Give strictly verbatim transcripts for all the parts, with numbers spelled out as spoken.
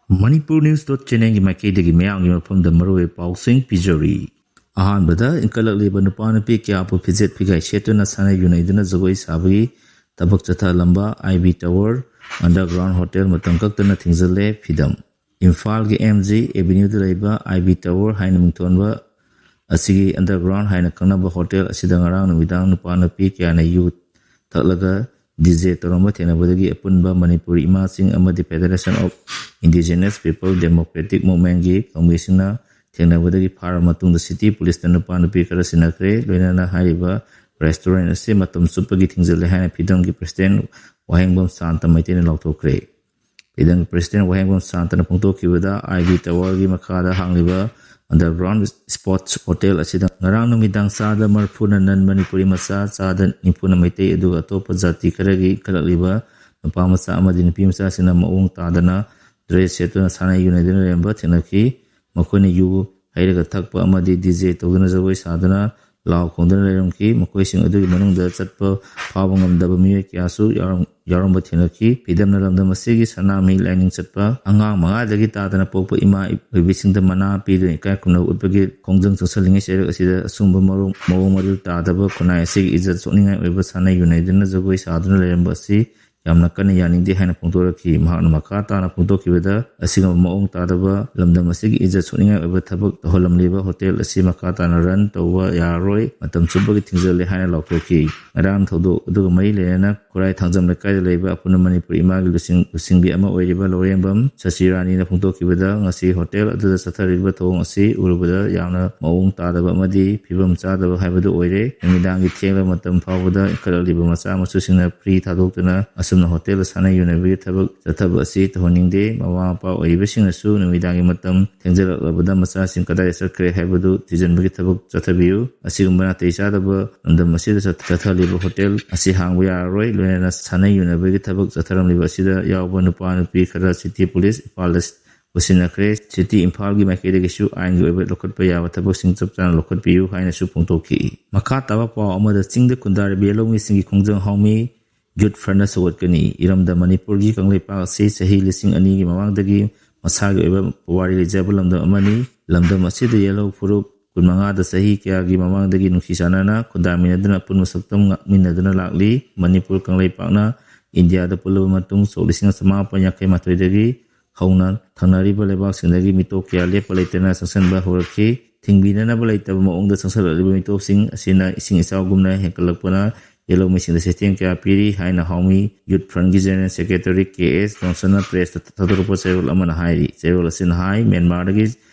Manipur News dot channelꯒꯤ ꯃꯥꯏꯀꯩꯗꯒꯤ ꯃꯌꯥꯝꯒꯤ ꯃꯐꯝꯗ ꯃꯔꯨꯑꯣꯏꯕ ꯄꯥꯎꯁꯤꯡ ꯄꯤꯖꯔꯤ꯫ ꯑꯍꯥꯟꯕꯗ, ꯏꯟꯈꯠꯂꯛꯂꯤꯕ ꯅꯨꯄꯥ ꯅꯨꯄꯤ ꯀꯌꯥꯕꯨ ꯐꯤꯖꯦꯠ ꯐꯤꯒꯥꯏ ꯁꯦꯠꯇꯨꯅ ꯁꯥꯟꯅ ꯌꯨꯅꯩꯗꯨꯅ ꯖꯒꯣꯏ ꯁꯥꯕꯒꯤ ꯊꯕꯛ ꯆꯠꯊꯍꯜꯂꯝꯕ ꯑꯥꯏ ꯕꯤ ꯇꯥꯋꯔ ꯑꯟꯗꯔꯒ꯭ꯔꯥꯎꯟ ꯍꯣꯇꯦꯜ ꯃꯇꯝ ꯀꯛꯇꯅ ꯊꯤꯡꯖꯤꯜꯂꯦ꯫ ꯐꯤꯗꯝ: ꯏꯝꯐꯥꯜꯒꯤ ꯑꯦꯝ ꯖꯤ ꯑꯦꯚꯦꯅ꯭ꯌꯨꯗ ꯂꯩꯕ ꯑꯥꯏ ꯕꯤ ꯇꯥꯋꯔ ꯍꯥꯏꯅ ꯃꯤꯡꯊꯣꯟꯕ ꯑꯁꯤꯒꯤ ꯑꯟꯗꯔꯒ꯭ꯔꯥꯎꯟ ꯍꯥꯏꯅ ꯈꯪꯅꯕ ꯍꯣꯇꯦꯜ ꯑꯁꯤꯗ ꯉꯔꯥꯡ ꯅꯨꯃꯤꯗꯥꯡ ꯅꯨꯄꯥ ꯅꯨꯄꯤ ꯀꯌꯥꯅ ꯌꯨ ꯊꯛꯂꯒ ꯗꯤ ꯖꯦ ꯇꯧꯔꯝꯕ ꯊꯦꯡꯅꯕꯗꯒꯤ ꯑꯄꯨꯟꯕ ꯃꯅꯤꯄꯨꯔꯤ ꯏꯃꯥꯁꯤꯡ ꯑꯃꯗꯤ Federation of Indigenous People Democratic Movementꯀꯤ ꯀꯥꯡꯕꯨꯁꯤꯡꯅ ꯊꯦꯡꯅꯕꯗꯒꯤ ꯐꯥꯔꯕ ꯃꯇꯨꯡꯗ ꯁꯤꯇꯤ ꯄꯨꯂꯤꯁꯅ ꯅꯨꯄꯥ ꯅꯨꯄꯤ ꯈꯔ ꯁꯤꯟꯅꯈ꯭ꯔꯦ꯫ ꯂꯣꯏꯅꯅ ꯍꯥꯏꯔꯤꯕ ꯔꯦꯁꯇꯨꯔꯦꯟ ꯑꯁꯤ ꯃꯇꯝ ꯆꯨꯞꯄꯒꯤ ꯊꯤꯡꯖꯤꯜꯂꯦ ꯍꯥꯏꯅ ꯐꯤꯗꯝꯒꯤ ꯄ꯭ꯔꯦꯁꯤꯗꯦꯟ ꯋꯥꯍꯦꯡꯕꯝ ꯁꯥꯟꯇ ꯃꯩꯇꯩꯅ ꯂꯥꯎꯊꯣꯛꯈ꯭ꯔꯦ꯫ ꯐꯤꯗꯝꯒꯤ ꯄ꯭ꯔꯦꯁꯤꯗꯦꯟ ꯋꯥꯍꯦꯡꯕꯝ ꯁꯥꯟꯇꯅ ꯐꯣꯡꯗꯣꯛꯈꯤꯕꯗ, ꯑꯥꯏ ꯕꯤ ꯇꯥꯋꯔꯒꯤ ꯃꯈꯥꯗ ꯍꯥꯡꯂꯤꯕ ꯑꯟꯗꯔꯒ꯭ꯔꯥꯎꯟ ꯁ꯭ꯄꯣꯔꯠꯁ ꯍꯣꯇꯦꯜ ꯑꯁꯤꯗ ꯉꯔꯥꯡ ꯅꯨꯃꯤꯗꯥꯡ ꯆꯥꯗ ꯃꯔꯐꯨꯅ ꯅꯟ ꯃꯅꯤꯄꯨꯔꯤ ꯃꯆꯥ, ꯆꯥꯗ ꯅꯤꯐꯨꯅ ꯃꯩꯇꯩ, ꯑꯗꯨꯒ ꯑꯇꯣꯞꯄ ꯖꯥꯇꯤ ꯈꯔꯒꯤ ꯏꯟꯈꯠꯂꯛꯂꯤꯕ ꯅꯨꯄꯥ ꯃꯆꯥ ꯑꯃꯗꯤ ꯅꯨꯄꯤ ꯃꯆꯥꯁꯤꯡꯅ ꯃꯑꯣꯡ ꯇꯥꯗꯅ ꯗ꯭ꯔꯦꯁ ꯁꯦꯠꯇꯨꯅ ꯁꯥꯟꯅ ꯌꯨꯅꯗꯨꯅ ꯂꯩꯔꯝꯕ ꯊꯦꯡꯅꯈꯤ꯫ ꯃꯈꯣꯏꯅ ꯌꯨ ꯍꯩꯔꯒ ꯊꯛꯄ ꯑꯃꯗꯤ ꯗꯤ ꯖꯦ ꯇꯧꯗꯨꯅ ꯖꯒꯣꯏ ꯁꯥꯗꯨꯅ ꯂꯥꯎ ꯈꯣꯡꯗꯨꯅ ꯂꯩꯔꯝꯈꯤ꯫ ꯃꯈꯣꯏꯁꯤꯡ ꯑꯗꯨꯒꯤ ꯃꯅꯨꯡꯗ ꯆꯠꯄ ꯐꯥꯎꯕ ꯉꯝꯗꯕ ꯃꯤꯑꯣꯏ ꯀꯌꯥꯁꯨ ꯌꯥꯎꯔꯝ-, ꯌꯥꯎꯔꯝꯕ ꯊꯦꯡꯅꯈꯤ꯫ ꯐꯤꯗꯝꯅ ꯂꯝꯗꯝ ꯑꯁꯤꯒꯤ ꯁꯅꯥꯃꯍꯤ ꯂꯥꯏꯅꯤꯡ ꯆꯠꯄ ꯑꯉꯥꯡ ꯃꯉꯥꯗꯒꯤ ꯇꯥꯗꯅ ꯄꯣꯛꯄ ꯏꯃꯥ ꯑꯣꯏꯕꯤꯁꯤꯡꯗ ꯃꯅꯥ ꯄꯤꯗꯨꯅ ꯏꯀꯥꯏ ꯈꯨꯝꯅꯕ ꯎꯠꯄꯒꯤ ꯈꯣꯡꯖꯪ ꯆꯪꯁꯤꯜꯂꯤꯉꯩ ꯆꯩꯔꯛ ꯑꯁꯤꯗ ꯑꯆꯨꯝꯕ ꯃꯔꯣ-, ꯃꯑꯣꯡ ꯃꯔꯤꯜ ꯇꯥꯗꯕ ꯈꯨꯟꯅꯥꯏ ꯑꯁꯤꯒꯤ ꯏꯖꯠ ꯁꯣꯛꯅꯤꯡꯉꯥꯏ ꯑꯣꯏꯕ ꯁꯥꯟꯅ ꯌꯨꯅꯩꯗꯨꯅ ꯖꯒꯣꯏ ꯁꯥꯗꯨꯅ ꯂꯩꯔꯝꯕ ꯑꯁꯤ ꯌꯥꯝꯅ ꯀꯟꯅ ꯌꯥꯅꯤꯡꯗꯦ ꯍꯥꯏꯅ ꯐꯣꯡꯗꯣꯔꯛꯈꯤ꯫ ꯃꯍꯥꯛꯅ ꯃꯈꯥ ꯇꯥꯅ ꯐꯣꯡꯗꯣꯛꯈꯤꯕꯗ, ꯑꯁꯤꯒꯨꯝꯕ ꯃꯑꯣꯡ ꯇꯥꯗꯕ ꯂꯝꯗꯝ ꯑꯁꯤꯒꯤ ꯏꯖꯠ ꯁꯣꯛꯅꯤꯡꯉꯥꯏ ꯑꯣꯏꯕ ꯊꯕꯛ ꯇꯧꯍꯜꯂꯝꯂꯤꯕ ꯍꯣꯇꯦꯜ ꯑꯁꯤ ꯃꯈꯥ ꯇꯥꯅ ꯔꯟ ꯇꯧꯕ ꯌꯥꯔꯔꯣꯏ, ꯃꯇꯝ ꯆꯨꯞꯄꯒꯤ ꯊꯤꯡꯖꯤꯜꯂꯦ ꯍꯥꯏꯅ ꯂꯥꯎꯊꯣꯛꯈꯤ꯫ ꯉꯔꯥꯡ ꯊꯧꯗꯣꯛ ꯑꯗꯨꯒ ꯃꯔꯤ ꯂꯩꯅꯅ ꯈꯨꯔꯥꯏ ꯊꯥꯡꯖꯝ ꯂꯩꯀꯥꯏꯗ ꯂꯩꯕ ꯑꯄꯨꯟꯕ ꯃꯅꯤꯄꯨꯔꯤ ꯏꯃꯥꯒꯤ ꯂꯨꯆꯤꯡ-, ꯂꯨꯆꯤꯡꯕꯤ ꯑꯃ ꯑꯣꯏꯔꯤꯕ ꯂꯧꯔꯦꯝꯕꯝ ꯁꯁꯤ ꯔꯥꯅꯤꯅ ꯐꯣꯡꯗꯣꯛꯈꯤꯕꯗ, ꯉꯁꯤ ꯍꯣꯇꯦꯜ ꯑꯗꯨꯗ ꯆꯠꯊꯔꯤꯕ ꯊꯧꯑꯣꯡ ꯑꯁꯤ ꯎꯔꯨꯕꯗ ꯌꯥꯝꯅ ꯃꯑꯣꯡ ꯇꯥꯗꯕ ꯑꯃꯗꯤ ꯐꯤꯕꯝ ꯆꯥꯗꯕ ꯍꯥꯏꯕꯗꯨ ꯑꯣꯏꯔꯦ꯫ ꯅꯨꯃꯤꯗꯥꯡꯒꯤ ꯊꯦꯡꯂꯕ ꯃꯇꯝ ꯐꯥꯎꯕꯗ ꯏꯟꯈꯠꯂꯛꯂꯤꯕ ꯃꯆꯥ ꯃꯁꯨꯁꯤꯡꯅ ꯐ꯭ꯔꯤ ꯊꯥꯗꯣꯛꯇꯨꯅ ꯑꯁꯨꯝꯅ ꯍꯣꯇꯦꯜꯗ ꯁꯥꯟꯅ ꯌꯨꯅꯕꯒꯤ ꯊꯕꯛ ꯆꯠꯊꯕ ꯑꯁꯤ ꯇꯧꯍꯟꯅꯤꯡꯗꯦ꯫ ꯃꯃꯥ ꯃꯄꯥ ꯑꯣꯏꯔꯤꯕꯁꯤꯡꯅꯁꯨ ꯅꯨꯃꯤꯗꯥꯡꯒꯤ ꯃꯇꯝ ꯊꯦꯡꯖꯤꯜꯂꯛꯂꯕꯗ ꯃꯆꯥꯁꯤꯡ ꯀꯗꯥꯏꯗ ꯆꯠꯈ꯭ꯔꯦ ꯍꯥꯏꯕꯗꯨ ꯊꯤꯖꯤꯟꯕꯒꯤ ꯊꯕꯛ ꯆꯠꯊꯕꯤꯌꯨ꯫ ꯑꯁꯤꯒꯨꯝꯕ ꯅꯥꯇꯩ ꯆꯥꯗꯕ ꯂꯝꯗꯝ ꯑꯁꯤꯗ ꯆꯠ-, ꯆꯠꯊꯍꯜꯂꯤꯕ ꯍꯣꯇꯦꯜ ꯑꯁꯤ ꯍꯥꯡꯕ ꯌꯥꯔꯔꯣꯏ꯫ ꯂꯣꯏꯅꯅ ꯁꯥꯟꯅ ꯌꯨꯅꯕꯒꯤ ꯊꯕꯛ ꯆꯠꯊꯔꯝꯂꯤꯕ ꯑꯁꯤꯗ ꯌꯥꯎꯕ ꯅꯨꯄꯥ ꯅꯨꯄꯤ ꯈꯔ ꯁꯤꯇꯤ ꯄꯨꯂꯤꯁ ꯏꯝꯐꯥꯜꯗ ꯄꯨꯁꯤꯟꯅꯈ꯭ꯔꯦ꯫ ꯁꯤꯇꯤ ꯏꯝꯐꯥꯜꯒꯤ ꯃꯥꯏꯀꯩꯗꯒꯤꯁꯨ ꯑꯥꯏꯟꯒꯤ ꯑꯣꯏꯕ ꯂꯧꯈꯠꯄ ꯌꯥꯕ ꯊꯕꯛꯁꯤꯡ ꯆꯞ ꯆꯥꯅ ꯂꯧꯈꯠꯄꯤꯌꯨ ꯍꯥꯏꯅꯁꯨ ꯐꯣꯡꯗꯣꯛꯈꯤ꯫ ꯃꯈꯥ ꯇꯥꯕ ꯄꯥꯎ ꯑꯃꯗ, ꯆꯤꯡꯗ ꯈꯨꯟꯗꯥꯔꯤꯕ ꯌꯦꯜꯍꯧꯃꯤꯁꯤꯡꯒꯤ ꯈꯣꯡꯖꯪ ꯍꯥꯎꯃꯤ, ꯌꯨꯠ ꯐ꯭ꯔꯟꯠꯅ ꯁꯧꯒꯠꯀꯅꯤ꯫ ꯏꯔꯝꯗꯝ ꯃꯅꯤꯄꯨꯔꯒꯤ ꯀꯪꯂꯩꯄꯥꯛ ꯑꯁꯤ ꯆꯍꯤ ꯂꯤꯁꯤꯡ ꯑꯅꯤꯒꯤ ꯃꯃꯥꯡꯗꯒꯤ ꯃꯁꯥꯒꯤ ꯑꯣꯏꯕ ꯄꯨꯋꯥꯔꯤ ꯂꯩꯖꯕ ꯂꯝꯗꯝ ꯑꯃꯅꯤ꯫ ꯂꯝꯗꯝ ꯑꯁꯤꯗ ꯌꯦꯜꯍꯧ ꯐꯨꯔꯨꯞ ꯀꯨꯟꯃꯉꯥꯗ ꯆꯍꯤ ꯀꯌꯥꯒꯤ ꯃꯃꯥꯡꯗꯒꯤ ꯅꯨꯡꯁꯤ ꯆꯥꯟꯅꯅ ꯈꯨꯟꯗꯥꯃꯤꯟꯅꯗꯨꯅ ꯑꯄꯨꯟꯕ ꯁꯛꯇꯝ ꯉꯥꯛꯃꯤꯟꯅꯗꯨꯅ ꯂꯥꯛꯂꯤ꯫ ꯃꯅꯤꯄꯨꯔ ꯀꯪꯂꯩꯄꯥꯛꯅ ꯏꯟꯗꯤꯌꯥꯗ ꯄꯨꯜꯂꯕ ꯃꯇꯨꯡ ꯁꯣꯛ ꯂꯤꯁꯤꯡ ꯑꯃ ꯆꯃꯥꯄꯟ ꯌꯥꯡꯈꯩ ꯃꯥꯊꯣꯏꯗꯒꯤ ꯍꯧꯅ ꯊꯪꯅꯔꯤꯕ ꯂꯩꯕꯥꯛꯁꯤꯡꯗꯒꯤ ꯃꯤꯇꯣꯞ ꯀꯌꯥ ꯂꯦꯞꯄ ꯂꯩꯇꯅ ꯆꯪꯁꯤꯟꯕ ꯍꯧꯔꯛꯈꯤ꯫ ꯊꯤꯡꯕꯤꯅꯅꯕ ꯂꯩꯇꯕ ꯃꯑꯣꯡꯗ ꯆꯪꯁꯤꯜꯂꯛꯂꯤꯕ ꯃꯤꯇꯣꯞꯁꯤꯡ ꯑꯁꯤꯅ ꯏꯁꯤꯡ ꯏꯆꯥꯎꯒꯨꯝꯅ ꯍꯦꯟꯒꯠꯂꯛꯄꯅ ꯌꯦꯜꯍꯧꯃꯤꯁꯤꯡꯗ ꯆꯩꯊꯦꯡ ꯀꯌꯥ ꯄꯤꯔꯤ ꯍꯥꯏꯅ ꯍꯥꯎꯃꯤ ꯌꯨꯠ ꯐ꯭ꯔꯟꯒꯤ ꯖꯦꯅꯔꯦꯜ ꯁꯦꯀ꯭ꯔꯦꯇꯔꯤ ꯀꯦ ꯑꯦꯁ ꯖꯣꯟꯁꯟꯅ ꯄ꯭ꯔꯦꯁꯇ ꯊꯥꯗꯣꯔꯛꯄ ꯆꯦꯔꯣꯜ ꯑꯃꯅ ꯍꯥꯏꯔꯤ꯫ ꯆꯦꯔꯣꯜ ꯑꯁꯤꯅ ꯍꯥꯏ, ꯃ꯭ꯌꯥꯟꯃꯥꯔꯗꯒꯤ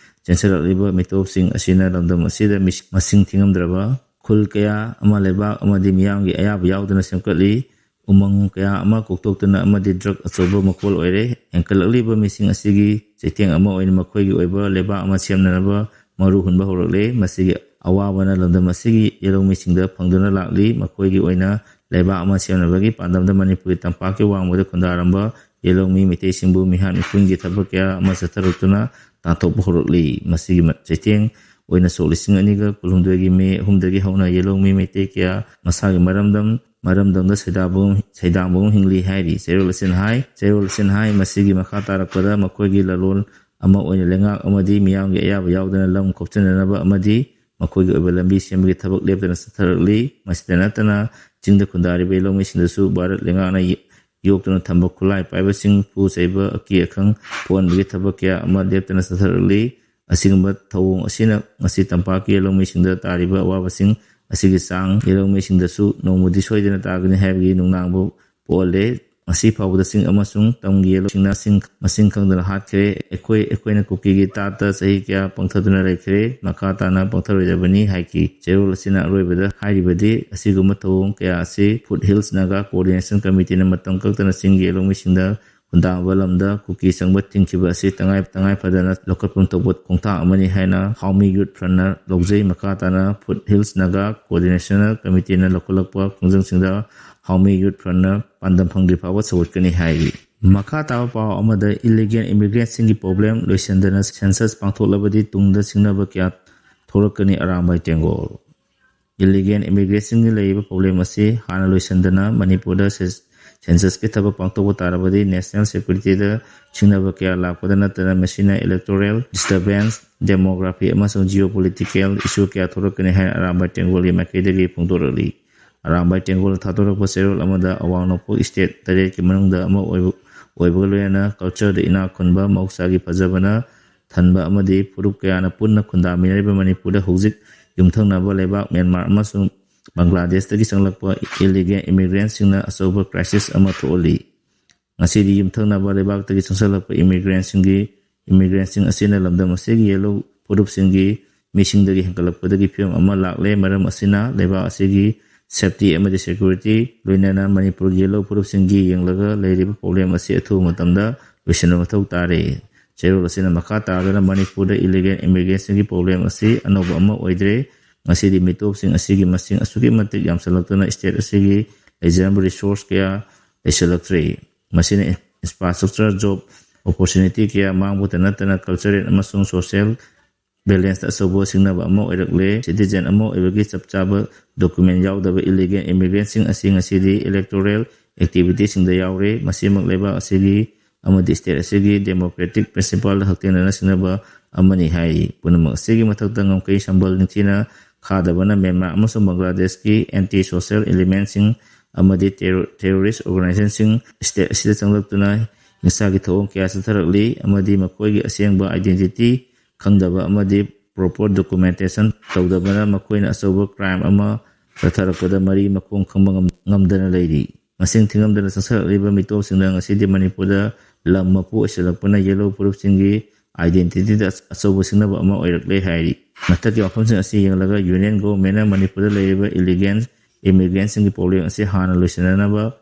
ꯆꯦꯟꯁꯤꯜꯂꯛꯂꯤꯕ ꯃꯤꯇꯣꯞꯁꯤꯡ ꯑꯁꯤꯅ ꯂꯝꯗꯝ ꯑꯁꯤꯗ ꯃꯤꯁ-, ꯃꯁꯤꯡ ꯊꯤꯉꯝꯗ꯭ꯔꯕ ꯈꯨꯜ ꯀꯌꯥ ꯑꯃ ꯂꯩꯕꯥꯛ ꯑꯃꯗꯤ ꯃꯤꯌꯥꯝꯒꯤ ꯑꯌꯥꯕ ꯌꯥꯎꯗꯅ ꯁꯦꯝꯒꯠꯂꯤ꯫ ꯎꯃꯪ ꯀꯌꯥ ꯑꯃ ꯀꯣꯛꯊꯣꯛꯇꯨꯅ ꯑꯃꯗꯤ ꯗ꯭ꯔꯒ ꯑꯆꯧꯕ ꯃꯀꯣꯜ ꯑꯣꯏꯔꯦ꯫ ꯍꯦꯟꯀꯠꯂꯛꯂꯤꯕ ꯃꯤꯁꯤꯡ ꯑꯁꯤꯒꯤ ꯆꯩꯊꯦꯡ ꯑꯃ ꯑꯣꯏꯅ ꯃꯈꯣꯏꯒꯤ ꯑꯣꯏꯕ ꯂꯩꯕꯥꯛ ꯑꯃ ꯁꯦꯝꯅꯅꯕ ꯃꯔꯨ ꯍꯨꯟꯕ ꯍꯧꯔꯛꯂꯦ꯫ ꯃꯁꯤꯒꯤ ꯑꯋꯥꯕꯅ ꯂꯝꯗꯝ ꯑꯁꯤꯒꯤ ꯌꯦꯜꯍꯧꯃꯤꯁꯤꯡꯗ ꯐꯪꯗꯨꯅ ꯂꯥꯛꯂꯤ꯫ ꯃꯈꯣꯏꯒꯤ ꯑꯣꯏꯅ ꯂꯩꯕꯥꯛ ꯑꯃ ꯁꯦꯝꯅꯕꯒꯤ ꯄꯥꯟꯗꯝꯗ ꯃꯅꯤꯄꯨꯔꯒꯤ ꯇꯝꯄꯥꯛꯀꯤ ꯋꯥꯡꯃꯗ ꯈꯨꯟꯗꯥꯔꯝꯕ ꯌꯦꯜꯍꯧꯃꯤ ꯃꯩꯇꯩꯁꯤꯡꯕꯨ ꯃꯤꯍꯥꯠ ꯃꯤꯄꯨꯟꯒꯤ ꯊꯕꯛ ꯀꯌꯥ ꯑꯃ ꯆꯠꯊꯔꯛꯇꯨꯅ ꯇꯥꯟꯊꯣꯛꯄ ꯍꯧꯔꯛꯂꯤ꯫ ꯃꯁꯤꯒꯤ ꯃ-, ꯆꯩꯊꯦꯡ ꯑꯣꯏꯅ ꯁꯣꯛ ꯂꯤꯁꯤꯡ ꯑꯅꯤꯒ ꯀꯨꯟꯍꯨꯝꯗꯣꯏꯒꯤ ꯃꯦ ꯑꯍꯨꯝꯗꯒꯤ ꯍꯧꯅ ꯌꯦꯜꯍꯧꯃꯤ ꯃꯩꯇꯩ ꯀꯌꯥ ꯃꯁꯥꯒꯤ ꯃꯔꯝꯗꯝ, ꯃꯔꯝꯗꯝꯗ ꯁꯩꯗꯥꯕꯨꯡ, ꯁꯩꯗꯥꯡꯕꯒꯨꯝ ꯍꯤꯡꯂꯤ ꯍꯥꯏꯔꯤ꯫ ꯆꯦꯔꯣꯜ ꯑꯁꯤꯅ ꯍꯥꯏ, ꯆꯦꯔꯣꯜ ꯑꯁꯤꯅ ꯍꯥꯏ, ꯃꯁꯤꯒꯤ ꯃꯈꯥ ꯇꯥꯔꯛꯄꯗ ꯃꯈꯣꯏꯒꯤ ꯂꯂꯣꯟ ꯑꯃ ꯑꯣꯏꯅ ꯂꯩꯉꯥꯛ ꯑꯃꯗꯤ ꯃꯤꯌꯥꯝꯒꯤ ꯑꯌꯥꯕ ꯌꯥꯎꯗꯅ ꯂꯝ ꯈꯣꯞꯆꯤꯟꯅꯅꯕ ꯑꯃꯗꯤ ꯃꯈꯣꯏꯒꯤ ꯑꯣꯏꯕ ꯂꯝꯕꯤ ꯁꯦꯝꯕꯒꯤ ꯊꯕꯛ ꯂꯦꯞꯇꯅ ꯆꯠꯊꯔꯛꯂꯤ꯫ ꯃꯁꯤꯗ ꯅꯠꯇꯅ ꯆꯤꯡꯗ ꯈꯨꯟꯗꯥꯔꯤꯕ ꯌꯦꯜꯍꯧꯃꯤꯁꯤꯡꯗꯁꯨ ꯚꯥꯔꯠ ꯂꯩꯉꯥꯛꯅ ꯌ-, ꯌꯣꯛꯇꯨꯅ ꯊꯝꯕ ꯈꯨꯠꯂꯥꯏ ꯄꯥꯏꯕꯁꯤꯡ ꯄꯨ ꯆꯩꯕ, ꯑꯀꯤ ꯑꯈꯪ ꯄꯣꯛꯍꯟꯕꯒꯤ ꯊꯕꯛ ꯀꯌꯥ ꯑꯃ ꯂꯦꯞꯇꯅ ꯆꯠꯊꯔꯛꯂꯤ꯫ ꯑꯁꯤꯒꯨꯝꯕ ꯊꯧꯑꯣꯡ ꯑꯁꯤꯅ ꯉꯁꯤ ꯇꯝꯄꯥꯛꯀꯤ ꯌꯦꯜꯍꯧꯃꯤꯁꯤꯡꯗ ꯇꯥꯔꯤꯕ ꯑꯋꯥꯕꯁꯤꯡ ꯑꯁꯤꯒꯤ ꯆꯥꯡ ꯌꯦꯜꯍꯧꯃꯤꯁꯤꯡꯗꯁꯨ ꯅꯣꯡꯃꯗꯤ ꯁꯣꯏꯗꯅ ꯇꯥꯒꯅꯤ ꯍꯥꯏꯕꯒꯤ ꯅꯨꯡꯅꯥꯡꯕ ꯄꯣꯛꯍꯜꯂꯦ꯫ ꯉꯁꯤ ꯐꯥꯎꯕꯗ ꯆꯤꯡ ꯑꯃꯁꯨꯡ ꯇꯝꯒꯤ ꯌꯦꯜꯍꯧꯁꯤꯡꯅ ꯁꯤꯡ-, ꯃꯁꯤꯡ ꯈꯪꯗꯅ ꯍꯥꯠꯈ꯭ꯔꯦ꯫ ꯑꯩꯈꯣꯏ, ꯑꯩꯈꯣꯏꯅ ꯀꯨꯀꯤꯒꯤ ꯇꯥꯠꯇ ꯆꯍꯤ ꯀꯌꯥ ꯄꯪꯊꯗꯨꯅ ꯂꯩꯈ꯭ꯔꯦ꯫ ꯃꯈꯥ ꯇꯥꯅ ꯄꯪꯊꯔꯣꯏꯗꯕꯅꯤ ꯍꯥꯏꯈꯤ꯫ ꯆꯦꯔꯣꯜ ꯑꯁꯤꯅ ꯑꯔꯣꯏꯕꯗ ꯍꯥꯏꯔꯤꯕꯗꯤ ꯑꯁꯤꯒꯨꯝꯕ ꯊꯧꯑꯣꯡ ꯀꯌꯥ ꯑꯁꯤ ꯐꯨꯠ ꯍꯤꯜꯁ ꯅꯥꯒꯥ ꯀꯣꯑꯣꯔꯗꯤꯅꯦꯁꯟ ꯀꯃꯤꯇꯤꯅ ꯃꯇꯝ ꯀꯛꯇꯅ ꯆꯤꯡꯒꯤ ꯌꯦꯜꯍꯧꯃꯤꯁꯤꯡꯗ ꯈꯨꯟꯗꯥꯕ ꯂꯝꯗ ꯀꯨꯀꯤ ꯆꯪꯕ ꯊꯤꯡꯈꯤꯕ ꯑꯁꯤ ꯇꯉꯥꯏ, ꯇꯉꯥꯏ ꯐꯗꯅ ꯂꯧꯈꯠꯐꯝ ꯊꯣꯛꯄ ꯈꯣꯡꯊꯥꯡ ꯑꯃꯅꯤ ꯍꯥꯏꯅ ꯍꯥꯎꯃꯤ ꯌꯨꯠ ꯐ꯭ꯔꯟꯅ ꯂꯧꯖꯩ꯫ ꯃꯈꯥ ꯇꯥꯅ ꯐꯨꯠ ꯍꯤꯜꯁ ꯅꯥꯒꯥ ꯀꯣꯑꯣꯔꯗꯤꯅꯦꯁꯟ ꯀꯃꯤꯇꯤꯅ ꯂꯧꯈꯠꯂꯛꯄ ꯈꯣꯡꯖꯪꯁꯤꯡꯗ ꯍꯥꯎꯃꯤ ꯌꯨꯠ ꯐ꯭ꯔꯟꯅ ꯄꯥꯟꯗꯝ ꯐꯪꯗ꯭ꯔꯤ ꯐꯥꯎꯕ ꯁꯧꯒꯠꯀꯅꯤ ꯍꯥꯏꯔꯤ꯫ ꯃꯈꯥ ꯇꯥꯕ ꯄꯥꯎ ꯑꯃꯗ ꯏꯂꯤꯒꯦꯜ ꯏꯃꯤꯒ꯭ꯔꯦꯟꯁꯤꯡꯒꯤ ꯄ꯭ꯔꯣꯕ꯭ꯂꯦꯝ ꯂꯣꯏꯁꯤꯟꯗꯅ ꯁꯦꯟꯁꯁ ꯄꯥꯡꯊꯣꯛꯂꯕꯗꯤ ꯇꯨꯡꯗ ꯁꯤꯡꯅꯕ ꯀꯌꯥ ꯊꯣꯛꯂꯛꯀꯅꯤ ꯑꯔꯥꯝꯕꯥꯏ ꯇꯦꯡꯒꯣꯜ꯫ ꯏꯂꯤꯒꯦꯜ ꯏꯃꯤꯒ꯭ꯔꯦꯁꯟꯒꯤ ꯂꯩꯔꯤꯕ ꯄ꯭ꯔꯣꯕ꯭ꯂꯦꯝ ꯑꯁꯤ ꯍꯥꯟꯅ ꯂꯣꯏꯁꯤꯟꯗꯅ ꯃꯅꯤꯄꯨꯔꯗ ꯁꯦ-, Census-ꯀꯤ ꯊꯕꯛ ꯄꯥꯡꯊꯣꯛꯄ ꯇꯥꯔꯕꯗꯤ national security-ꯗ ꯁꯤꯡꯅꯕ ꯀꯌꯥ ꯂꯥꯛꯄꯗ ꯅꯠꯇꯅ ꯃꯁꯤꯅ electoral disturbance, demography ꯑꯃꯁꯨꯡ geopolitical issue ꯀꯌꯥ ꯊꯣꯛꯂꯛꯀꯅꯤ ꯍꯥꯏꯅ ꯑꯔꯥꯝꯕꯥꯏ ꯇꯦꯡꯒꯣꯜꯒꯤ ꯃꯥꯏꯀꯩꯗꯒꯤ ꯐꯣꯡꯗꯣꯔꯛꯂꯤ꯫ ꯑꯔꯥꯝꯕꯥꯏ ꯇꯦꯡꯒꯣꯜꯅ ꯊꯥꯗꯣꯔꯛꯄ ꯆꯦꯔꯣꯜ ꯑꯃꯗ ꯑꯋꯥꯡ ꯅꯣꯡꯄꯣꯛ state ꯇꯔꯦꯠꯀꯤ ꯃꯅꯨꯡꯗ ꯑꯃ ꯑꯣꯏꯕ, ꯑꯣꯏꯕꯒ ꯂꯣꯏꯅꯅ culture-ꯗ ꯏꯅꯥꯛ ꯈꯨꯟꯕ ꯃꯍꯧꯁꯥꯒꯤ ꯐꯖꯕꯅ ꯊꯟꯕ ꯑꯃꯗꯤ ꯐꯨꯔꯨꯞ ꯀꯌꯥꯅ ꯄꯨꯟꯅ ꯈꯨꯟꯗꯥꯃꯤꯟꯅꯔꯤꯕ ꯃꯅꯤꯄꯨꯔꯗ ꯍꯧꯖꯤꯛ ꯌꯨꯝꯊꯪꯅꯕ ꯂꯩꯕꯥꯛ ꯃ꯭ꯌꯥꯟꯃꯥꯔ ꯑꯃꯁꯨꯡ ꯕꯪꯒ꯭ꯂꯥꯗꯦꯁꯇꯒꯤ ꯆꯪꯂꯛꯄ illegal immigrant-ꯁꯤꯡꯅ ꯑꯆꯧꯕ crisis ꯑꯃ ꯊꯣꯛꯍꯜꯂꯤ꯫ ꯉꯁꯤꯗꯤ ꯌꯨꯝꯊꯪꯅꯕ ꯂꯩꯕꯥꯛꯇꯒꯤ ꯆꯪꯁꯤꯜꯂꯛꯄ immigrant-ꯁꯤꯡꯒꯤ, immigrant-ꯁꯤꯡ ꯑꯁꯤꯅ ꯂꯝꯗꯝ ꯑꯁꯤꯒꯤ yellow ꯐꯨꯔꯨꯞꯁꯤꯡꯒꯤ ꯃꯤꯁꯤꯡꯗꯒꯤ ꯍꯦꯟꯒꯠꯂꯛꯄꯗꯒꯤ ꯐꯤꯕꯝ ꯑꯃ ꯂꯥꯛꯂꯦ꯫ ꯃꯔꯝ ꯑꯁꯤꯅ ꯂꯩꯕꯥꯛ ꯑꯁꯤꯒꯤ safety ꯑꯃꯗꯤ security, ꯂꯣꯏꯅꯅ ꯃꯅꯤꯄꯨꯔꯒꯤ yellow ꯐꯨꯔꯨꯞꯁꯤꯡꯒꯤ ꯌꯦꯡꯂꯒ ꯂꯩꯔꯤꯕ problem ꯑꯁꯤ ꯑꯊꯨꯕ ꯃꯇꯝꯗ ꯂꯣꯏꯁꯤꯟꯕ ꯃꯊꯧ ꯇꯥꯔꯦ꯫ ꯆꯦꯔꯣꯜ ꯑꯁꯤꯅ ꯃꯈꯥ ꯇꯥꯗꯨꯅ ꯃꯅꯤꯄꯨꯔꯗ illegal immigrant-ꯁꯤꯡꯒꯤ problem ꯑꯁꯤ ꯑꯅꯧꯕ ꯑꯃ ꯑꯣꯏꯗ꯭ꯔꯦ꯫ ꯉꯁꯤꯗꯤ ꯃꯤꯇꯣꯞꯁꯤꯡ ꯑꯁꯤꯒꯤ ꯃꯁꯤꯡ ꯑꯁꯨꯛꯀꯤ ꯃꯇꯤꯛ ꯌꯥꯝꯁꯤꯜꯂꯛꯇꯨꯅ state ꯑꯁꯤꯒꯤ ꯂꯩꯖꯔꯝꯕ resource ꯀꯌꯥ ꯂꯩꯁꯤꯜꯂꯛꯇ꯭ꯔꯦ꯫ ꯃꯁꯤꯅ infrastructure, job opportunity ꯀꯌꯥ ꯃꯥꯡꯕꯇ ꯅꯠꯇꯅ cultural ꯑꯃꯁꯨꯡ social balance-ꯇ ꯑꯆꯧꯕ ꯁꯤꯡꯅꯕ ꯑꯃ ꯑꯣꯏꯔꯛꯂꯦ꯫ Citizen ꯑꯃ ꯑꯣꯏꯕꯒꯤ ꯆꯞ ꯆꯥꯕ document ꯌꯥꯎꯗꯕ illegal immigrant-ꯁꯤꯡ ꯑꯁꯤ ꯉꯁꯤꯗꯤ electoral activity-ꯁꯤꯡꯗ ꯌꯥꯎꯔꯦ꯫ ꯃꯁꯤꯃꯛ ꯂꯩꯕꯥꯛ ꯑꯁꯤꯒꯤ ꯑꯃꯗꯤ state ꯑꯁꯤꯒꯤ democratic principle-ꯗ ꯍꯛꯊꯦꯡꯅꯅ ꯁꯤꯡꯅꯕ ꯑꯃꯅꯤ ꯍꯥꯏꯔꯤ꯫ ꯄꯨꯝꯅꯃꯛ ꯑꯁꯤꯒꯤ ꯃꯊꯛꯇ ꯉꯝꯈꯩ ꯁꯝꯕꯜ ꯅꯤꯡꯊꯤꯅ ꯈꯥꯗꯕꯅ ꯃ꯭ꯌꯥꯟꯃꯥꯔ ꯑꯃꯁꯨꯡ ꯕꯪꯒ꯭ꯂꯥꯗꯦꯁꯀꯤ anti-social element-ꯁꯤꯡ ꯑꯃꯗꯤ terror-, terrorist organization-ꯁꯤꯡ state ꯑꯁꯤꯗ ꯆꯪꯂꯛꯇꯨꯅ ꯍꯤꯡꯁꯥꯒꯤ ꯊꯧꯑꯣꯡ ꯀꯌꯥ ꯆꯠꯊꯔꯛꯂꯤ ꯑꯃꯗꯤ ꯃꯈꯣꯏꯒꯤ ꯑꯁꯦꯡꯕ identity ꯈꯪꯗꯕ ꯑꯃꯗꯤ proper documentation ꯇꯧꯗꯕꯅ ꯃꯈꯣꯏꯅ ꯑꯆꯧꯕ crime ꯑꯃ ꯆꯠꯊꯔꯛꯄꯗ ꯃꯔꯤ ꯃꯈꯣꯡ ꯈꯪꯕ ꯉꯝ-, ꯉꯝꯗꯅ ꯂꯩꯔꯤ꯫ ꯃꯁꯤꯡ ꯊꯤꯉꯝꯗꯅ ꯆꯪꯁꯤꯜꯂꯛꯂꯤꯕ ꯃꯤꯇꯣꯞꯁꯤꯡꯅ ꯉꯁꯤꯗꯤ ꯃꯅꯤꯄꯨꯔꯗ ꯂꯝ ꯃꯄꯨ ꯑꯣꯏꯁꯤꯜꯂꯛꯄꯅ yellow ꯐꯨꯔꯨꯞꯁꯤꯡꯒꯤ identity-ꯗ ꯑꯆ-, ꯑꯆꯧꯕ ꯁꯤꯡꯅꯕ ꯑꯃ ꯑꯣꯏꯔꯛꯂꯦ ꯍꯥꯏꯔꯤ꯫ ꯃꯊꯛꯀꯤ ꯋꯥꯐꯝꯁꯤꯡ ꯑꯁꯤ ꯌꯦꯡꯂꯒ Union Government-ꯅ ꯃꯅꯤꯄꯨꯔꯗ ꯂꯩꯔꯤꯕ illegal immigrant-ꯁꯤꯡꯒꯤ problem ꯑꯁꯤ ꯍꯥꯟꯅ ꯂꯣꯏꯁꯤꯟꯅꯅꯕ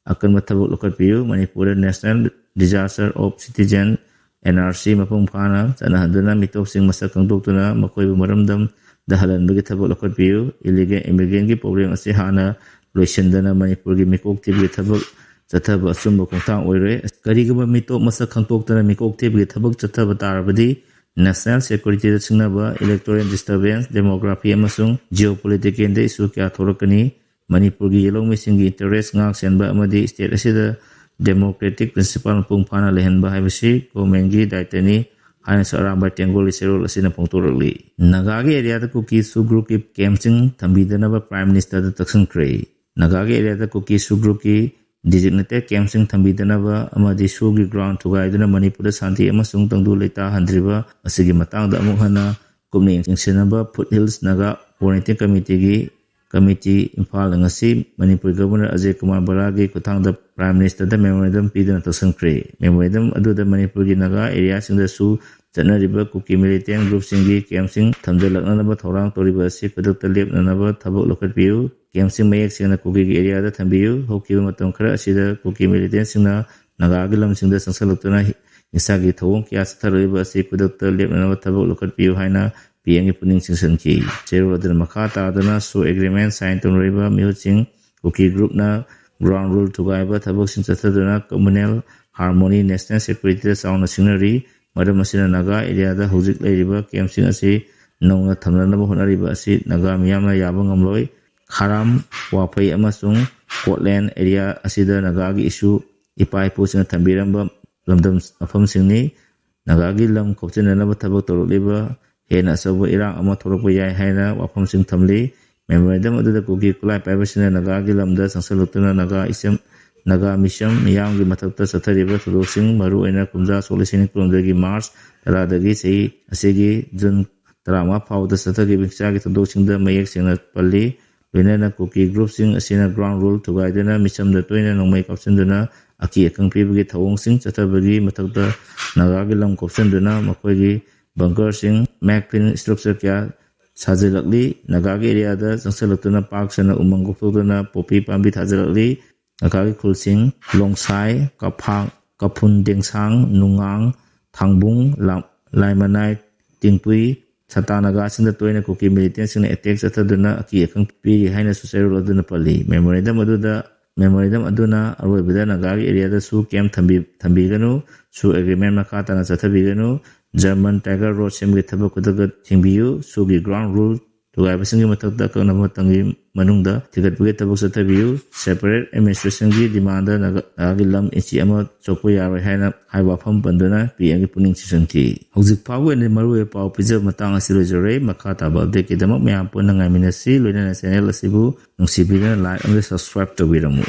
ꯑꯀꯟꯕ ꯊꯕꯛ ꯂꯧꯈꯠꯄꯤꯌꯨ꯫ ꯃꯅꯤꯄꯨꯔꯗ National Register of Citizen, N R C, ꯃꯄꯨꯡ ꯐꯥꯅ ꯆꯠꯅꯍꯟꯗꯨꯅ ꯃꯤꯇꯣꯞꯁꯤꯡ ꯃꯁꯛ ꯈꯪꯗꯣꯛꯇꯨꯅ ꯃꯈꯣꯏꯕꯨ ꯃꯔꯝꯗꯝꯗ ꯍꯜꯍꯟꯕꯒꯤ ꯊꯕꯛ ꯂꯧꯈꯠꯄꯤꯌꯨ꯫ Illegal immigrant-ꯀꯤ problem ꯑꯁꯤ ꯍꯥꯟꯅ ꯂꯣꯏꯁꯤꯟꯗꯅ ꯃꯅꯤꯄꯨꯔꯒꯤ ꯃꯤꯀꯣꯛ ꯊꯤꯕꯒꯤ ꯊꯕꯛ ꯆꯠꯊꯕ ꯑꯆꯨꯝꯕ ꯈꯣꯡꯊꯥꯡ ꯑꯣꯏꯔꯣꯏ꯫ ꯀꯔꯤꯒꯨꯝꯕ ꯃꯤꯇꯣꯞ ꯃꯁꯛ ꯈꯪꯗꯣꯛꯇꯅ ꯃꯤꯀꯣꯛ ꯊꯤꯕꯒꯤ ꯊꯕꯛ ꯆꯠꯊꯕ ꯇꯥꯔꯕꯗꯤ national security-ꯗ ꯁꯤꯡꯅꯕ, electoral disturbance, demography ꯑꯃꯁꯨꯡ geopolitical-ꯗ issue ꯀꯌꯥ ꯊꯣꯛꯂꯛꯀꯅꯤ꯫ ꯃꯅꯤꯄꯨꯔꯒꯤ ꯌꯦꯜꯍꯧꯃꯤꯁꯤꯡꯒꯤ interest ꯉꯥꯛ ꯁꯦꯟꯕ ꯑꯃꯗꯤ state ꯑꯁꯤꯗ democratic principle ꯃꯄꯨꯡ ꯐꯥꯅ ꯂꯩꯍꯟꯕ ꯍꯥꯏꯕꯁꯤ governmentꯀꯤ ꯗꯥꯌꯤꯠꯇꯅꯤ ꯍꯥꯏꯅꯁꯨ ꯑꯔꯥꯝꯕꯥꯏ ꯇꯦꯡꯒꯣꯜꯒꯤ ꯆꯦꯔꯣꯜ ꯑꯁꯤꯅ ꯐꯣꯡꯗꯣꯔꯛꯂꯤ꯫ ꯅꯥꯒꯥꯒꯤ areaꯗ ꯀꯨꯀꯤ SoO groupꯀꯤ campꯁꯤꯡ ꯊꯝꯕꯤꯗꯅꯕ Prime Ministerꯗ ꯇꯛꯁꯤꯟꯈ꯭ꯔꯦ꯫ ꯅꯥꯒꯥꯒꯤ areaꯗ ꯀꯨꯀꯤ SoO groupꯀꯤ designated campꯁꯤꯡ ꯊꯝꯕꯤꯗꯅꯕ ꯑꯃꯗꯤ SoOꯒꯤ ground ꯊꯨꯒꯥꯏꯗꯨꯅ ꯃꯅꯤꯄꯨꯔꯗ ꯁꯥꯟꯇꯤ ꯑꯃꯁꯨꯡ ꯇꯪꯗꯨ ꯂꯩꯇꯥꯍꯟꯗ꯭ꯔꯤꯕ ꯑꯁꯤꯒꯤ ꯃꯇꯥꯡꯗ ꯑꯃꯨꯛ ꯍꯟꯅ ꯀꯨꯞꯅ ꯌꯦꯡꯁꯤꯟꯅꯕ Foothills Naga Coordinating Committeeꯒꯤ committee ꯏꯝꯐꯥꯜꯗ ꯉꯁꯤ ꯃꯅꯤꯄꯨꯔ Governor ꯑꯖꯌ ꯀꯨꯃꯥꯔ ꯕꯔꯥꯒꯤ ꯈꯨꯠꯊꯥꯡꯗ Prime Ministerꯗ memorandum ꯄꯤꯗꯨꯅ ꯇꯛꯁꯤꯟꯈ꯭ꯔꯦ꯫ Memorandum ꯑꯗꯨꯗ ꯃꯅꯤꯄꯨꯔꯒꯤ ꯅꯥꯒꯥ areaꯁꯤꯡꯗꯁꯨ ꯆꯠꯅꯔꯤꯕ ꯀꯨꯀꯤ militant groupꯁꯤꯡꯒꯤ campꯁꯤꯡ ꯊꯝꯖꯤꯜꯂꯛꯅꯅꯕ ꯊꯧꯔꯥꯡ ꯇꯧꯔꯤꯕ ꯑꯁꯤ ꯈꯨꯗꯛꯇ ꯂꯦꯞꯅꯅꯕ ꯊꯕꯛ ꯂꯧꯈꯠꯄꯤꯌꯨ꯫ Campꯁꯤꯡ ꯃꯌꯦꯛ ꯁꯦꯡꯅ ꯀꯨꯀꯤꯒꯤ areaꯗ ꯊꯝꯕꯤꯌꯨ꯫ ꯍꯧꯈꯤꯕ ꯃꯇꯝ ꯈꯔ ꯑꯁꯤꯗ ꯀꯨꯀꯤ militantꯁꯤꯡꯅ ꯅꯥꯒꯥꯒꯤ ꯂꯝꯁꯤꯡꯗ ꯆꯪꯁꯤꯜꯂꯛꯇꯨꯅ ꯍꯤꯡꯁꯥꯒꯤ ꯊꯧꯑꯣꯡ ꯀꯌꯥ ꯆꯠꯊꯔꯛꯂꯤꯕ ꯑꯁꯤ ꯈꯨꯗꯛꯇ ꯂꯦꯞꯅꯅꯕ ꯊꯕꯛ ꯂꯧꯈꯠꯄꯤꯌꯨ ꯍꯥꯏꯅ ꯄꯤ ꯑꯦꯝꯒꯤ ꯄꯨꯛꯅꯤꯡ ꯆꯤꯡꯁꯤꯟꯈꯤ꯫ ꯆꯦꯔꯣꯜ ꯑꯗꯨꯅ ꯃꯈꯥ ꯇꯥꯗꯨꯅ SoO agreement sign ꯇꯧꯅꯔꯤꯕ ꯃꯤꯍꯨꯠꯁꯤꯡ ꯀꯨꯀꯤ groupꯅ ground rule ꯊꯨꯒꯥꯏꯕ ꯊꯕꯛꯁꯤꯡ ꯆꯠꯊꯗꯨꯅ communal harmony, national securityꯗ ꯆꯥꯎꯅ ꯁꯤꯡꯅꯔꯤ꯫ ꯃꯔꯝ ꯑꯁꯤꯅ ꯅꯥꯒꯥ areaꯗ ꯍꯧꯖꯤꯛ ꯂꯩꯔꯤꯕ campꯁꯤꯡ ꯑꯁꯤ ꯅꯧꯅ ꯊꯝꯅꯅꯕ ꯍꯣꯠꯅꯔꯤꯕ ꯑꯁꯤ ꯅꯥꯒꯥ ꯃꯤꯌꯥꯝꯅ ꯌꯥꯕ ꯉꯝꯂꯣꯏ꯫ ꯈꯥꯔꯥꯝ, ꯋꯥꯐꯩ ꯑꯃꯁꯨꯡ ꯀꯣꯠꯂꯦꯟ area ꯑꯁꯤꯗ ꯅꯥꯒꯥꯒꯤ issue ꯏꯄꯥ ꯏꯄꯨꯁꯤꯡꯅ ꯊꯝꯕꯤꯔꯝꯕ ꯂꯝꯗꯝ ꯃꯐꯝꯁꯤꯡꯅꯤ꯫ ꯅꯥꯒꯥꯒꯤ ꯂꯝ ꯈꯣꯞꯆꯤꯟꯅꯅꯕ ꯊꯕꯛ ꯇꯧꯔꯛꯂꯤꯕ ꯍꯦꯟꯅ ꯑꯆꯧꯕ ꯏꯔꯥꯡ ꯑꯃ ꯊꯣꯛꯂꯛꯄ ꯌꯥꯏ ꯍꯥꯏꯅ ꯋꯥꯐꯝꯁꯤꯡ ꯊꯝꯂꯤ꯫ Memorandum ꯑꯗꯨꯗ ꯀꯨꯀꯤ ꯈꯨꯠꯂꯥꯏ ꯄꯥꯏꯕꯁꯤꯡꯅ ꯅꯥꯒꯥꯒꯤ ꯂꯝꯗ ꯆꯪꯁꯤꯜꯂꯛꯇꯨꯅ ꯅꯥꯒꯥ ꯏꯆꯝ, ꯅꯥꯒꯥ ꯃꯤꯆꯝ ꯃꯤꯌꯥꯝꯒꯤ ꯃꯊꯛꯇ ꯆꯠꯊꯔꯤꯕ ꯊꯧꯗꯣꯛꯁꯤꯡ, ꯃꯔꯨꯑꯣꯏꯅ ꯀꯨꯝꯖꯥ ꯁꯣꯛ ꯂꯤꯁꯤꯡ ꯀꯨꯟꯍꯨꯝꯗꯣꯏꯒꯤ March ꯇꯔꯥꯗꯒꯤ ꯆꯍꯤ ꯑꯁꯤꯒꯤ June ꯇꯔꯥꯃꯉꯥ ꯐꯥꯎꯕꯗ ꯆꯠꯊꯈꯤꯕ ꯍꯤꯡꯁꯥꯒꯤ ꯊꯧꯗꯣꯛꯁꯤꯡꯗ ꯃꯌꯦꯛ ꯁꯦꯡꯅ ꯄꯜꯂꯤ꯫ ꯂꯣꯏꯅꯅ ꯀꯨꯀꯤ groupꯁꯤꯡ ꯑꯁꯤꯅ ground rule ꯊꯨꯒꯥꯏꯗꯨꯅ ꯃꯤꯆꯝꯗ ꯇꯣꯏꯅ ꯅꯣꯡꯃꯩ ꯀꯥꯞꯁꯤꯟꯗꯨꯅ ꯑꯀꯤ ꯑꯈꯪ ꯄꯤꯕꯒꯤ ꯊꯧꯑꯣꯡꯁꯤꯡ ꯆꯠꯊꯕꯒꯤ ꯃꯊꯛꯇ ꯅꯥꯒꯥꯒꯤ ꯂꯝ ꯈꯣꯞꯆꯤꯟꯗꯨꯅ ꯃꯈꯣꯏꯒꯤ bunkerꯁꯤꯡ, ꯃꯦꯛꯐꯤꯟ structure ꯀꯌꯥ ꯁꯥꯖꯤꯜꯂꯛꯂꯤ꯫ ꯅꯥꯒꯥꯒꯤ areaꯗ ꯆꯪꯁꯤꯜꯂꯛꯇꯨꯅ ꯄꯥꯛ ꯁꯟꯅ ꯎꯃꯪ ꯀꯣꯛꯊꯣꯛꯇꯨꯅ ꯄꯣꯄꯤ ꯄꯥꯝꯕꯤ ꯊꯥꯖꯤꯜꯂꯛꯂꯤ꯫ ꯅꯥꯒꯥꯒꯤ ꯈꯨꯜꯁꯤꯡ ꯂꯣꯡꯁꯥꯏ, ꯀꯐꯥꯡ, ꯀꯐꯨꯟ ꯗꯦꯡꯁꯥꯡ, ꯅꯨꯡꯉꯥꯡ, ꯊꯥꯡꯕꯨꯡ, ꯂꯥ-, ꯂꯥꯏꯃꯅꯥꯏ, ꯇꯤꯡꯄꯨꯏ, ꯁꯇꯥ ꯅꯥꯒꯥꯁꯤꯡꯗ ꯇꯣꯏꯅ ꯀꯨꯀꯤ militantꯁꯤꯡꯅ attack ꯆꯠꯊꯗꯨꯅ ꯑꯀꯤ ꯑꯈꯪ ꯄꯤꯔꯤ ꯍꯥꯏꯅꯁꯨ ꯆꯦꯔꯣꯜ ꯑꯗꯨꯅ ꯄꯜꯂꯤ꯫ Memorandum ꯑꯗꯨꯗ, memorandum ꯑꯗꯨꯅ ꯑꯔꯣꯏꯕꯗ ꯅꯥꯒꯥꯒꯤ areaꯗꯁꯨ camp ꯊꯝꯕꯤ-, ꯊꯝꯕꯤꯒꯅꯨ, SoO agreement ꯃꯈꯥ ꯇꯥꯅ ꯆꯠꯊꯕꯤꯒꯅꯨ, German Tiger Road ꯁꯦꯝꯕꯒꯤ ꯊꯕꯛ ꯈꯨꯗꯛꯇ ꯊꯤꯡꯕꯤꯌꯨ, SoOꯒꯤ ground rule ꯊꯨꯒꯥꯏꯕꯁꯤꯡꯒꯤ ꯃꯊꯛꯇ ꯑꯀꯛꯅꯕ ꯃꯇꯝꯒꯤ ꯃꯅꯨꯡꯗ ꯊꯤꯒꯠꯄꯒꯤ ꯊꯕꯛ ꯆꯠꯊꯕꯤꯌꯨ꯫ Separate administrationꯒꯤ demandꯗ ꯅꯥꯒꯥꯒꯤ ꯂꯝ ꯏꯟꯆꯤ ꯑꯃ ꯆꯣꯛꯄ ꯌꯥꯔꯣꯏ ꯍꯥꯏꯅ ꯍꯥꯏꯕ ꯋꯥꯐꯝ ꯄꯟꯗꯨꯅ ꯄꯤ ꯑꯦꯝꯒꯤ ꯄꯨꯛꯅꯤꯡ ꯆꯤꯡꯁꯤꯟꯈꯤ꯫ ꯍꯧꯖꯤꯛ ꯐꯥꯎꯕꯒꯤ ꯑꯣꯏꯅ ꯃꯔꯨꯑꯣꯏꯕ ꯄꯥꯎ ꯄꯤꯖꯕ ꯃꯇꯥꯡ ꯑꯁꯤ ꯂꯣꯏꯖꯔꯦ꯫ ꯃꯈꯥ ꯇꯥꯕ updateꯀꯤꯗꯃꯛ ꯃꯌꯥꯝ ꯄꯨꯟꯅ ꯉꯥꯏꯃꯤꯟꯅꯁꯤ꯫ ꯂꯣꯏꯅꯅ channel ꯑꯁꯤꯕꯨ ꯅꯨꯡꯁꯤꯕꯤꯗꯨꯅ like ꯑꯃꯗꯤ subscribe ꯇꯧꯕꯤꯔꯝꯃꯨ꯫